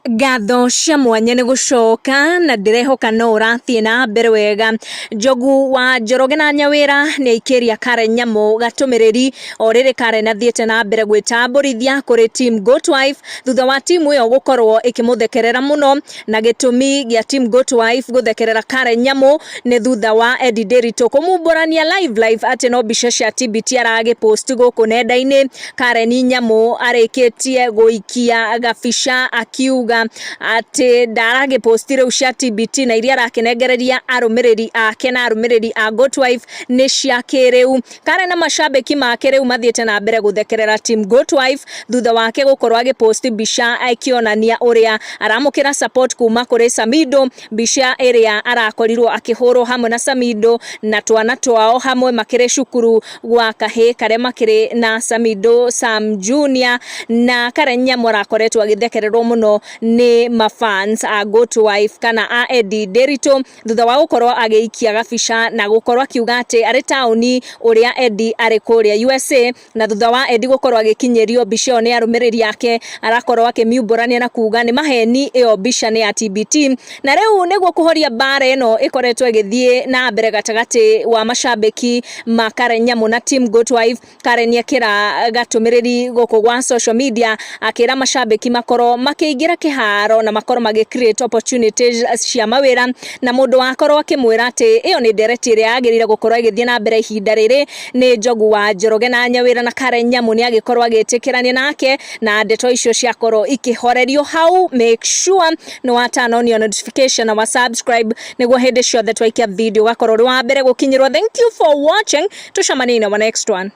Ngatho cia mwanya nĩ gũcoka na ndĩrehoka no ũrathiĩ na mbere wega. Njogu wa Njoroge na Nyawĩra nĩ aikĩria Karen Nyamu gatũmĩrĩri o rĩrĩ Karen athiĩte na mbere gwĩtambũrithia kũrĩ team Goat Wife thutha wa timu ĩyo gũkorwo ĩkĩmũthekerera mũno, na gĩtũmi gĩa team Goat Wife gũthekerera Karen Nyamu nĩ thutha wa Eddie Ndiritu kũmumbũrania live live atĩ no mbica cia TBT aragĩpost gũkũ nenda-inĩ. Karen Nyamu arĩkĩtie gũikia gabica akiuga atĩ ndaragĩposti rĩu cia TBT na iria arakĩnengereria arũmĩrĩri ake na arũmĩrĩri a Goat Wife nĩ cia kĩrĩu. Karen na macambĩki make rĩu mathiĩte na mbere gũthekerera team Goat Wife thutha wake gũkorwo agĩposti mbica ĩkĩonania ũrĩa aramũkĩra support kuma kũrĩ Samido, mbica ĩrĩa arakorirwo akĩhũrwo hamwe na Samido na twana twao hamwe makĩrĩ cukuru gwa kahĩĩ karĩa makĩrĩ na Samido Sam Junior, na Karen Nyamu arakoretwo agĩthekererwo mũno nĩ mafans a Goat Wife kana a Eddie Nderitu thutha wa gũkorwo agĩikia gabica na gũkorwo akiuga atĩ arĩ taũni ũrĩa Eddie arĩ kũrĩa USA, na thutha wa Eddie gũkorwo agĩkinyĩrio mbica ĩyo nĩ arũmĩrĩri ake arakorwo akĩmiumbũrania na kuga nĩ maheni, ĩyo mbica nĩ ya TBT. Na rĩu nĩguo kũhoria mbara ĩno ĩkoretwo ĩgĩthiĩ na mbere gatagatĩ wa macambĩki ma Karen Nyamu na team Goat Wife, Karen ekĩra gatũmĩrĩri gũkũ gwa social media akĩra macambĩki makorwo makĩingĩra kĩharo na makorwo magĩ create opportunities cia mawĩra, na mũndũ wakorwo akĩmwĩra atĩ ĩyo nĩ ndereti ĩrĩa yagĩrĩire gũkorwo ĩgĩthiĩ na mbere ihinda rĩrĩ nĩ Njogu wa Njoroge na Nyawĩra, na Karen Nyamu nĩ agĩkorwo agĩtĩkĩrania nake na ndeto icio ciakorwo ikĩhorerio hau. Make sure nĩ wa turn on your notification na wa subscribe nĩguo hĩndĩ ciothe twaikia video ũgakorwo ũrĩ wa mbere gũkinyĩrwo. Thank you for watching, tucemanie in our next one.